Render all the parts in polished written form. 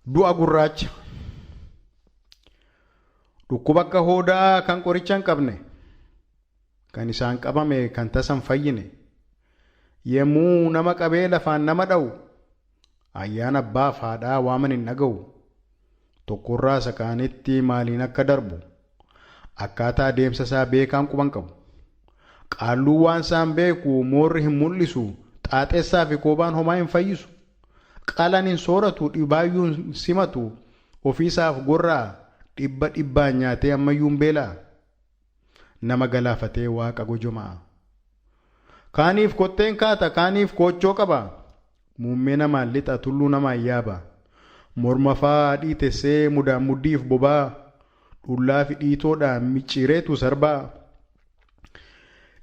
Du'a gurraacha. Dhukkuba akka hoodaa kan qoricha hin qabne, kan isaan qabame kan tasa hin fayyine, yemmuu nama qabee lafaan nama dha'u, ayyaana abbaaf haadhaa waaman hin dhaga'u, tokkorraa isa kaanitti maaliin akka darbu, akkaataa adeemsa isaa beekaan quba hin qabu. Qaalluun waan isaan beeku moorri hin mul'isu, xaaxessaa fi koobaan homaa hin fayyisu. Qalan hin sooratu, dhibaayyuu hin simatu, ofiisaaf gorra'a, dhibba dhibbaan nyaatee ammayyuu hin beela'a. Nama galaafatee waaqa gojoma'a. Kaaniif kotteen kaata, kaaniif koochoo qaba. Muummee namaan lixa, tulluu namaan yaaba. Morma faa dhiitessee mudaan muddiif bobaa, dhullaa fi dhiitoodhaan micciireetu sarbaa.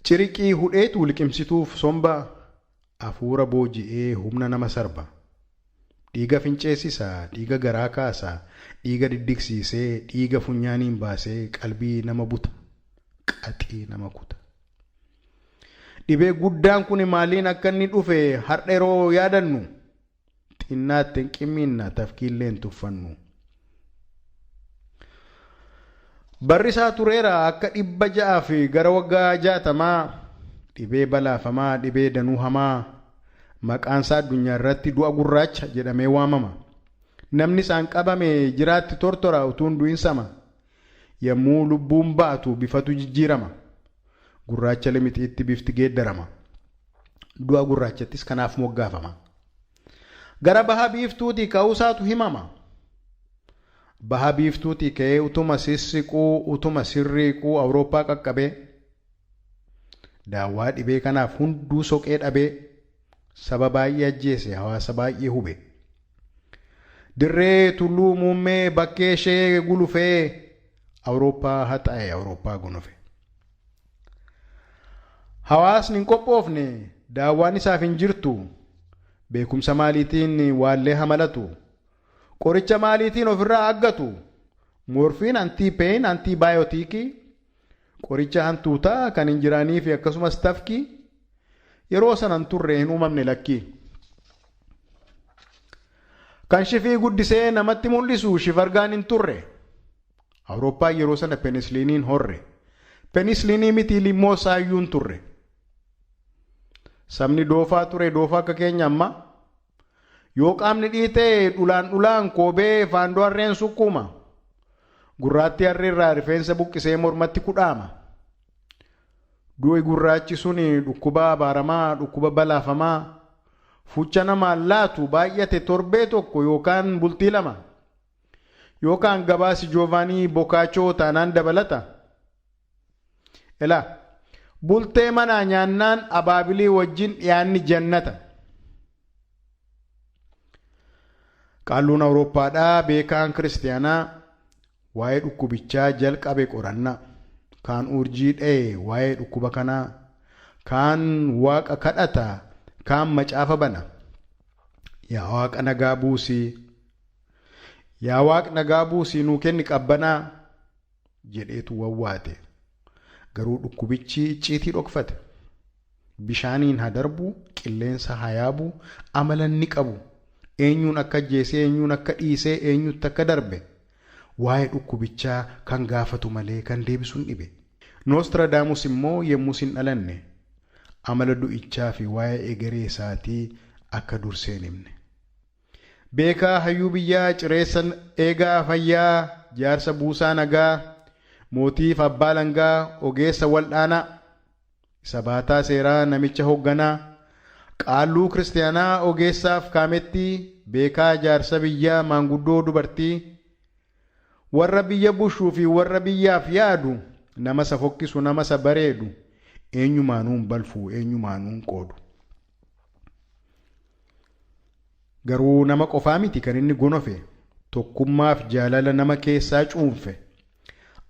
Ciriqii hudheetu liqimsituuf sombaa. Afuura booji'ee humna nama sarba. Dhiiga finceessisa, dhiiga garaa kaasa, dhiiga diddigsiisee, dhiiga funyaaniin baasee qalbii nama buta, qaxii nama kuta. Dhibee guddaan kun maaliin akka inni dhufe har'a yeroo yaadannu xinnaatti hin qimmiinna tafkiillee hin tuffannu. Barri isaa tureera akka 600 fi gara waggaa 60 dhibee balaafamaa dhibee danuu hamaa maqaan isaa addunyaa irratti du'a gurraacha jedhamee waamama. Namni isaan qabame jiraatti tortora utuu hin du'in sama. Yommuu lubbuun baatu bifatu jijjiirama. Gurraacha limixiitti bifti geeddarama. Du'a gurraachattis kanaaf moggaafama. Gara baha biiftuutii ka'uusaatu himama. Baha biiftuutii ka'ee utuma sissiquu utuma sirriiquu Awurooppaa qaqqabee daawwaa dhibee kanaaf hunduu soqee dhabee saba baay'ee ajjeese hawaasa baay'ee hube. Dirree tulluu muummee bakkee ishee gulufee Awurooppaa haxaa'e Awurooppaa gonofe. Hawaasni hin qophoofne daawwaan isaaf hin jirtu beekumsa maaliitiin waallee hamalatu qoricha maaliitiin ofirraa aggatu moorfiin antiipeen antiibaayotiikii qoricha hantuutaa kan hin jiraanii fi akkasumas tafkii yeroo sana hin turre hin uumamne lakkii. Kan shifii guddisee namatti mul'isu shifargaan hin turre. Awurooppaan yeroo sana penisliiniin horre. Penisliinii miti limmoo isaayyuu hin turre. Sabni doofaa ture doofaa akka keenya ammaa. Yoo qaamni dhiite dhulaan dhulaan koobee faandoo harreen sukkuuma. Gurraattii harreerraa rifeensa buqqisee mormatti kudhaama. Du'i gurraachi suni dhukkuba abaaramaa, dhukkuba balaafamaa, fucha namaan laatu baay'ate torbee tokko yookaan bultii lama. Yookaan gabaasi Joovaanii Bokaachoo taanaan dabalata. Elaa, bultee manaa nyaannaan abaabilii wajjin dhiyaanni jannata. Qaalluun Awurooppaadhaa beekaan kiristiyaanaa waa'ee dhukkubichaa jalqabe qorannaa. Kaan urjii dha'e waa'ee dhukkuba kanaa, kaan waaqa kadhata, kaan macaafa bana. Yaa waaqa nagaa buusii, yaa waaq nagaa buusii nuu kenni qabbanaa jedheetu wawwaate. Garuu dhukkubichi icciitii dhokfate. Bishaaniin haa darbu, qilleensa haa yaabu, amala inni qabu, eenyuun akka ajjeesee, eenyuun akka dhiisee, eenyutti akka darbe, waa'ee dhukkubichaa kan gaafatu malee kan deebisu hin dhibe. Noostradaamus immoo yemmus hin dhalanne. Amala du'ichaa fi waa'ee egeree isaatii akka dursee hin himne. Beekaa hayyuu biyyaa, cireessa eegaa fayyaa, jaarsa buusaa nagaa, mootiif abbaa langaa, ogeessa wal'aanaa, isa baataa seeraa namicha hogganaa, qaalluu kiristiyaanaa ogeessaaf kaamettii, beekaa jaarsa biyyaa maanguddoo dubartii, warra biyya bushuu fi warra biyyaaf yaadu, nama isa fokkisu nama isa bareedu, eenyumaanuu hin balfu eenyumaanuu hin qoodu. Garuu nama qofaa miti kan inni gonofe, tokkummaaf jaalala nama keessaa cuunfe,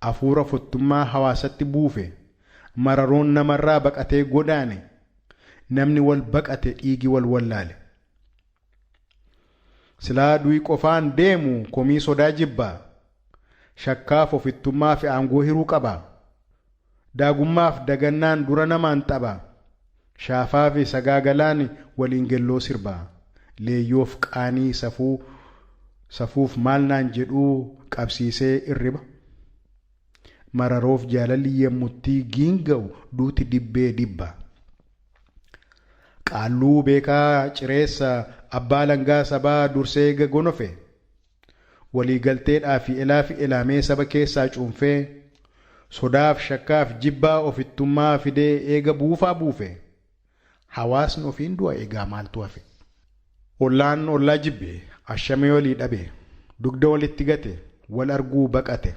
afuura fottummaa hawaasatti buufe, mararoon namarraa baqatee godaane, namni wal baqate dhiigi wal wallaale. Silaa du'i qofaan deemu komii sodaa jibba, shakkaaf ofittummaa fi aangoo hiruu qaba. Daagummaaf dagannaan dura namaan tapha. Shaafaafi sagaagalaan waliin gelloo sirba. Leeyyoof qaanii safuu Safuuf maal naan jedhuu qabsiisee irriba. Mararoof jaalalli yemmuttii giinga'u duuti dibbee dibba. Qaalluu beekaa cireessa abbaa langaa sabaa dursee eega gonofe. Waliigalteedhaa fi elaa fi elaamee saba keessaa cuunfee sodaaf shakkaaf jibbaa ofittummaa fidee eega buufaa buufe. Hawaasni ofiin du'a egaa maaltu hafe? Ollaan ollaa jibbe, ashamee walii dhabe, dugda walitti gate, wal arguu baqate.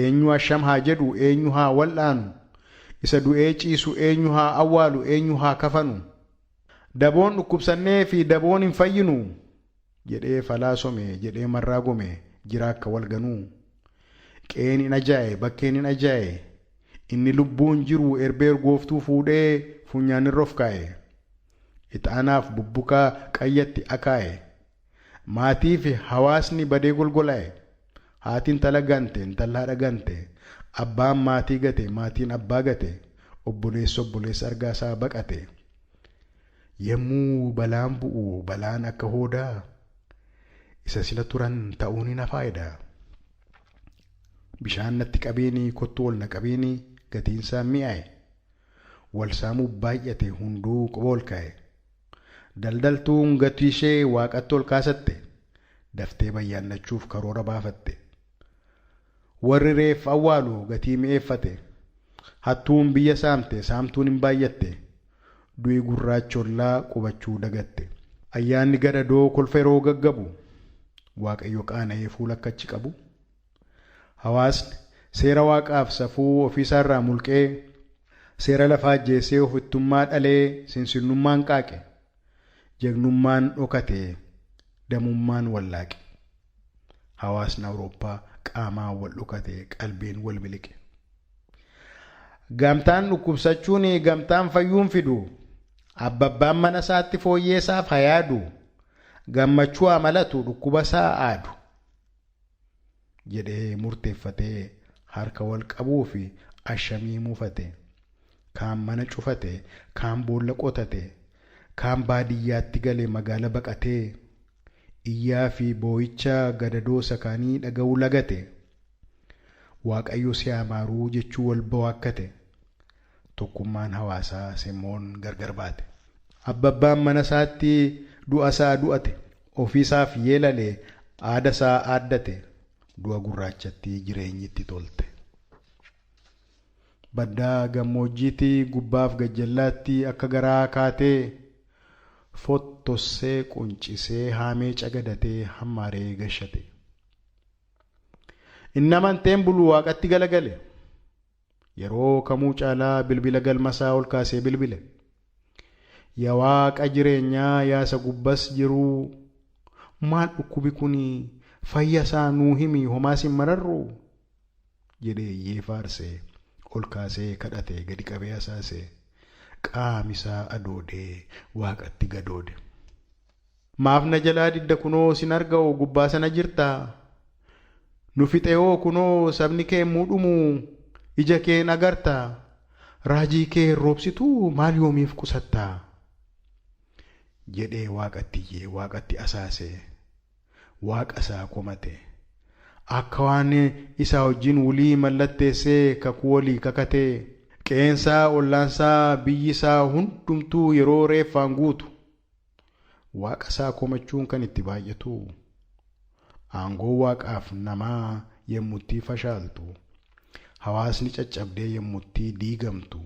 Eenyu asham haa jedhu, eenyu haa wal'aanu, isa du'ee ciisu eenyu haa awwaalu, eenyu haa kafanu. Daboon dhukkubsannee fi daboon hin fayyinu jedhee falaasome, jedhee marraa gome, jira akka wal ganuu. Qe'een hin ajaa'e, bakkeen hin ajaa'e, inni lubbuun jiru erbee urgooftuu fuudhee funyaanirra of kaa'e. Ixaanaaf bubbukaa qayyatti akaa'e. Maatii fi hawaasni badee golgolaa'e. Haati intala gante, intalli haadha gante. Abbaan maatii gate, maatiin abbaa gate. Obboleessi obboleessa argaa isaa baqate. Yemmuu balaan bu'u balaan akka hoodaa isa sila turan ta'uun hin hafaayedha. Bishaan natti qabiini kottu ol na qabiini gatiinsaa mi'aaye. Wal saamuuf baay'ate hunduu quba ol kaa'e. Daldaltuun gatii ishee waaqatti ol kaasatte. Daftee bayyaannachuuf karoora baafatte. Warri reeffa awwaalu gatii mi'eeffate. Hattuun biyya saamte saamtuun hin baay'atte. Du'i gurraachi ollaa qubachuu dagatte. Ayyaanni gadadoo kolfa yeroo gaggabu. Waaqayyo qaana'ee fuula akka achi qabu. Hawaasni seera waaqaaf safuu ofiisaarraa mulqee seera lafaa ajjeesee ofittummaa dhalee sinsinnummaan qaaqe. Jagnummaan dhokate damummaan wallaaqe. Hawaasni Awurooppaa qaamaan wal dhokate qalbiin wal biliqe. Gamtaan dhukkubsachuun gamtaan fayyuun fidu. Abbabbaan mana isaatti fooyyeessaaf haa yaadu. Gammachuu haa malatu dhukkuba isaa aadu. Jedhee murteeffatee harka wal qabuu fi ashamii muufate. Kaan mana cufate, kaan boolla qotate, kaan baadiyyaatti gale magaala baqatee, iyyaa fi boo'icha gadadoo sakaanii dhaga'uu lagate. Waaqayyo si haa maaruu jechuu wal bawaakkate. Tokkummaan hawaasaa semmoon gargar baate. Abbabbaan mana isaatti du'a isaa du'ate. Ofiisaaf yeelale aada isaa aaddate. Du'a gurraachatti jireenyi itti tolte. Baddaa gammoojjiitti gubbaaf gajjallaatti akka garaa kaatee fottossee quncisee haamee cagadatee hammaaree gashate. Inni amanteen bulu waaqatti galagale. Yeroo kamuu caalaa bilbila galmasaa ol kaasee bilbile. Yaa waaqa jireenyaa yaasa gubbas jiruu maal dhukkubi kuni fayya isaa nuu himi homaas hin mararru jedhee iyyee faarsee ol kaasee kadhate gadi qabee asaase qaami isaa adoodee waaqatti gadoode. Maaf na jalaa didda kunoo sin arga'oo gubbaa sana jirtaa? Nu fixe'oo kunoo sabni kee yemmuu dhumu ija keen agarta? Raajii kee hin roobsituu maal yoomiif qusattaa? Jedhee waaqatti iyyee waaqatti asaase. Waaqa isaa komate. Akka waan isaa wajjin wulii mallatteessee kakuu walii kakatee qe'eensaa ollaansaa biyyi isaa hundumtuu yeroo reeffaan guutu Waaqa isaa komachuun kan itti baay'atu, aangoo Waaqaaf namaa yemmuttii fashaaltu, hawaasni caccabdee yemmuttii diigamtu,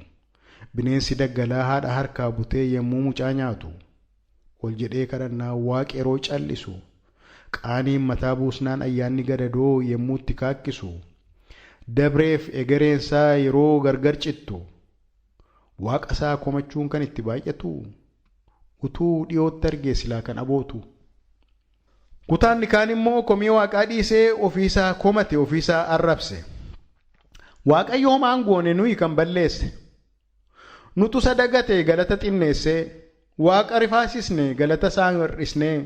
bineensi daggalaa haadha harkaa butee yemmuu mucaa nyaatu, ol jedhee kadhannaan Waaqi yeroo cal'isu, qaaniin mataa buusnaan ayyaanni gadadoo yemmuu itti kaakkisu, dabreef egereensaa yeroo gargar cittu, Waaqa isaa komachuun kan itti baay'atu, utuu dhiyootti argee silaa kan abootu. Kutaanni kaan immoo komii Waaqaa dhiisee ofiisaa komate, ofiisaa arrabse. Waaqayyo homaan goone nuyi kan balleesse. Nutu isa dagate galata xinneessee, Waaqa rifaasisne galata isaa hir'isnee.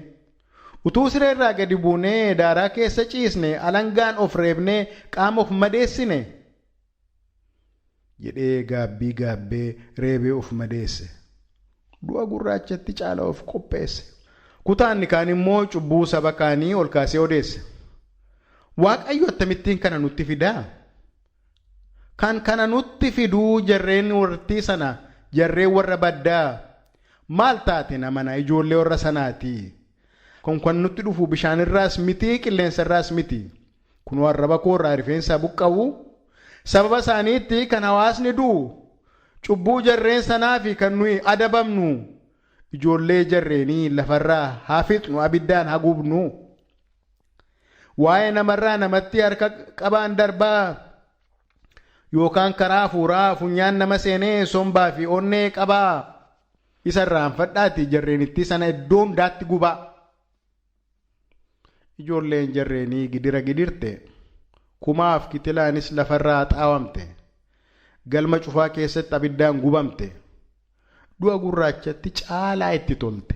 Utuu sireerraa gadi buunee daaraa keessa ciisne alangaan of reebnee qaama of madeessine. Jedhee gaabbii gaabbee reebee of madeesse. Du'a gurraachatti caala of qopheesse. Kutaan kaan immoo cubbuu saba kaanii ol kaasee odeessa. Waaqayyo akkamittiin kana nutti fidaa? Kan kana nutti fiduu jarreen wartii sana, jarreen warra baddaa. Maal taate namana ijoollee warra sanaati? Kun kan nutti dhufu bishaanirraas miti, qilleensarraas miti. Kun arraba koorraa rifeensa buqqa'u. Sababa isaaniitti kan hawaasni du'u, cubbuu jarreen sanaa fi kan nuyi adabamnu. Ijoollee jarreenii lafarraa haa fixnu, abiddaan haa gubnu. Waa'ee namarraa namatti harka qabaan darbaa yookaan karaa hafuuraa funyaan nama seenee sombaa fi onnee qabaa. Isa irraanfadhaati jarreenitti sana iddoo hundaatti gubaa. Ijoolleen jarreenii gidira gidirte, kumaaf kitilaanis lafarraa xaawamte, galma cufaa keessatti abiddaan gubamte, du'a gurraachatti caalaa itti tolte.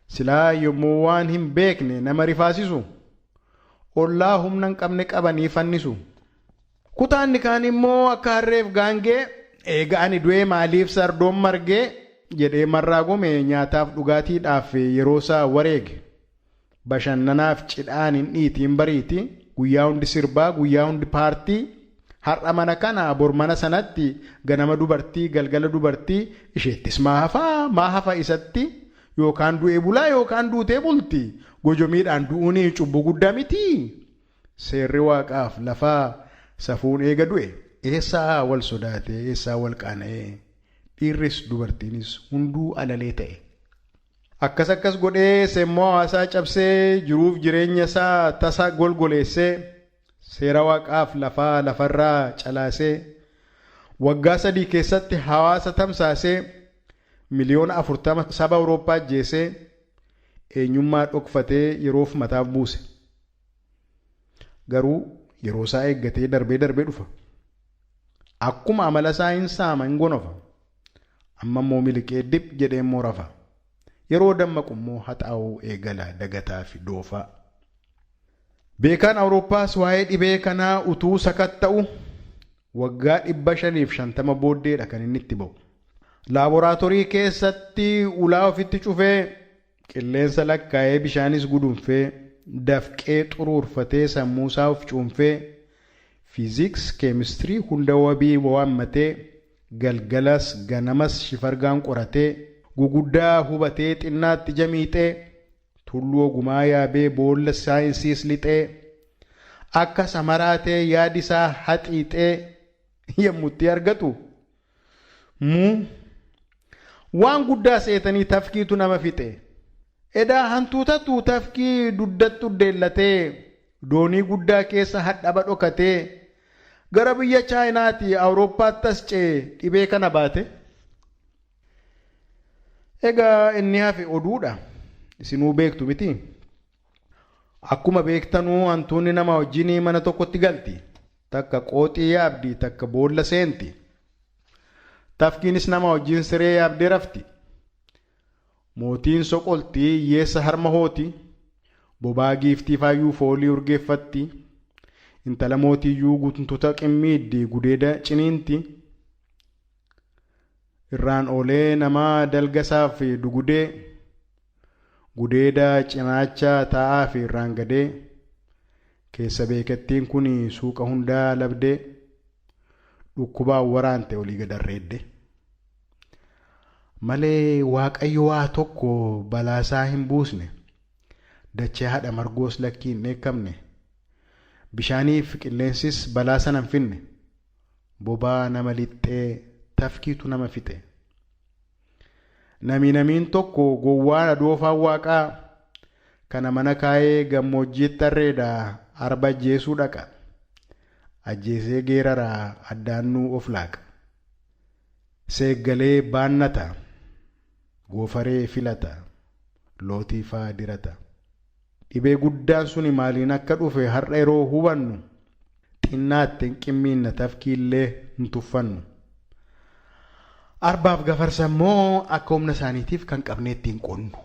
Silaa yommuu waan hin beekne nama rifaasisu, ollaa humna hin qabne qabanii fannisu. Kutaanni kaan immoo akka harreef gaangee, eega ani du'ee maaliif sardoon margee jedhee marraa gome nyaataaf dhugaatiidhaaf yeroo isaa wareege. Bashannanaaf cidhaan hin dhiitiin bariiti, guyyaa hundi sirbaa, guyyaa hundi paartii, har'a mana kana bor mana sanatti, ganama dubartii galgala dubartii, isheettis maa hafaa maa hafa isatti, yookaan du'ee bulaa yookaan duutee bulti, gojomiidhaan du'uun cubbuu guddaa miti. Seerri waaqaaf lafaa safuun eega du'e, eessaa wal sodaatee eessaa wal qaana'ee, dhiirris dubartiinis hunduu alalee ta'e. Akkas akkas godhee semmoo hawaasaa cabsee, jiruuf jireenya isaa tasa golgoleessee, seera waaqaaf lafaa lafarraa calaasee, waggaa 3 keessatti hawaasa tamsaasee, 40,000,000 saba Awurooppaa ajjeesee, eenyummaa dhokfatee yeroof mataaf buuse. Garuu yeroo isaa eeggatee darbee darbee dhufa. Akkuma amala isaa hin saama hin gonofa. Amma immoo miliqee dib jedhee immoo rafa. Yeroo dammaqu immoo haxaa'uu eegala dagataa fi doofaa. Beekaan Awurooppaas waa'ee dhibee kanaa utuu sakatta'u waggaa 550 booddeedha kan inni itti ba'u. Laaboraatoorii keessatti ulaa ofitti cufee, qilleensa lakkaa'ee bishaanis gudunfee, dafqee xuruurfatee sammuusaa of cuunfee, fiiziks, keemistirii hunda wabii waammatee, galgalas ganamas shifargaan qoratee, guguddaa hubatee xinnaatti ija miixee, tulluu ogumaa yaabee boolla saayinsiis lixee, akka samaraatee yaadi isaa haxiixee yommutti argatu muu waan guddaa seetanii tafkiitu nama fixe. Edaa hantuutatu tafkii dugdatti uddeellatee doonii guddaa keessa hadhaba dhokatee gara biyya Chaayinaati Awurooppaatti as ce'e dhibee kana baate. Egaa inni hafe oduudha. Isinuu beektu miti. Akkuma beektanuu hantuunni nama wajjin mana tokkotti galti. Takka qooxii yaabdi, takka boolla seenti. Tafkiinis nama wajjin siree yaabdee rafti. Mootiin soqolti, hiyyeessa harma hooti. Bobaa giiftii faayyuu foolii urgeeffatti. Intala mootiyyuu guntuta qimmiiddi gudeeda ciniinti. Irraan oolee nama dalgasaaf dugudee, gudeeda cinaacha taa'aa fi irraan gadee, keessa beekettiin kun suuqa hundaa labdee, dhukkubaan waraante olii gad arreedde. Malee Waaqayyo waa tokko balaasaa hin buusne, dachee haadha margoos lakkii hin dheekkamne, bishaaniif qilleensis balaa sana hin finne, bobaa nama lixxee tafkiitu nama fixe. Nami namiin tokko gowwaan adoofaan waaqaa kana mana kaayee gammoojjiitti arreeda arba ajjeesuu dhaqa. Ajjeesee geeraraa addaannuu of laaqa. Seeggalee baannata, goofaree filata, lootii faa dirata. Dhibee guddaan suni maaliin akka dhufe har'a yeroo hubannu, xinnaatti hin qimmiinna tafkiillee hin tuffannu. Arbaaf gafarsa immoo akka humna isaaniitiif kan qabnee ittiin qonnu.